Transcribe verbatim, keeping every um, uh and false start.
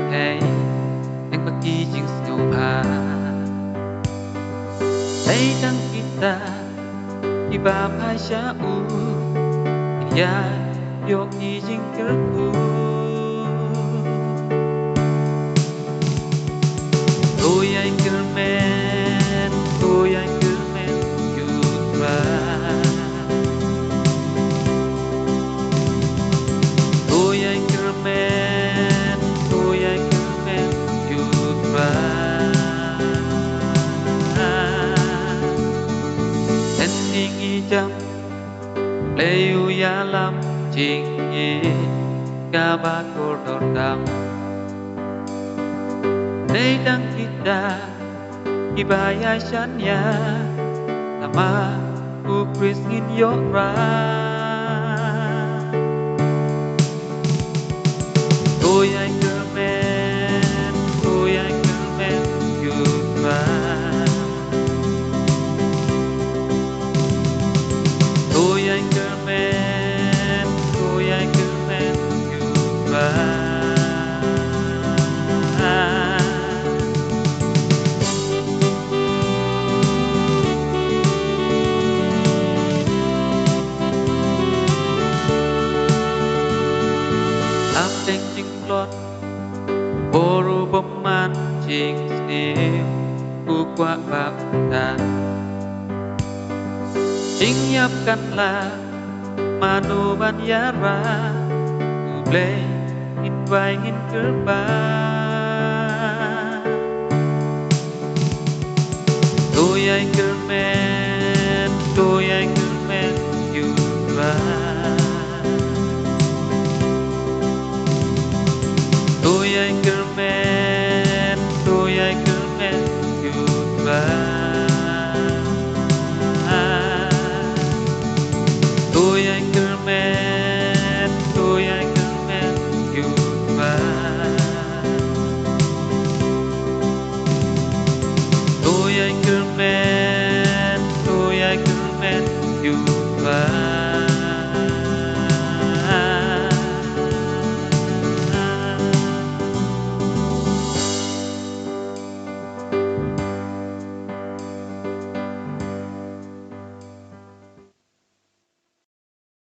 Hei, tang ba ki jingsngewbha. Hei, tang kita kiba phai sha u, ïa ïoh ki jingkyrkhu. To ïai kyrmen, to ïai kyrmen ïa u Trai. To ïai kyrmen, to ïai kyrmen ïa u Trai. Hynrei ngi jam, Blei u ïalam jingïeit kaba kordor tam. Dei tang kita kiba ïa shaniah, namar u Khrist ngin ïoh rai. To ïai kyrmen, to ïai kyrmen ïa u Trai. To ïai kyrmen, to ïai kyrmen ïa u Trai. Hapdeng jingtlot bor u bymman jingsniew, u kwah ba un da. Jingïap kan lah, mano ban ïarap? U Blei ngin duwai, ngin kyrpad. To ïai kyrmen, to ïai kyrmen ïa u Trai. To ïai kyrmen,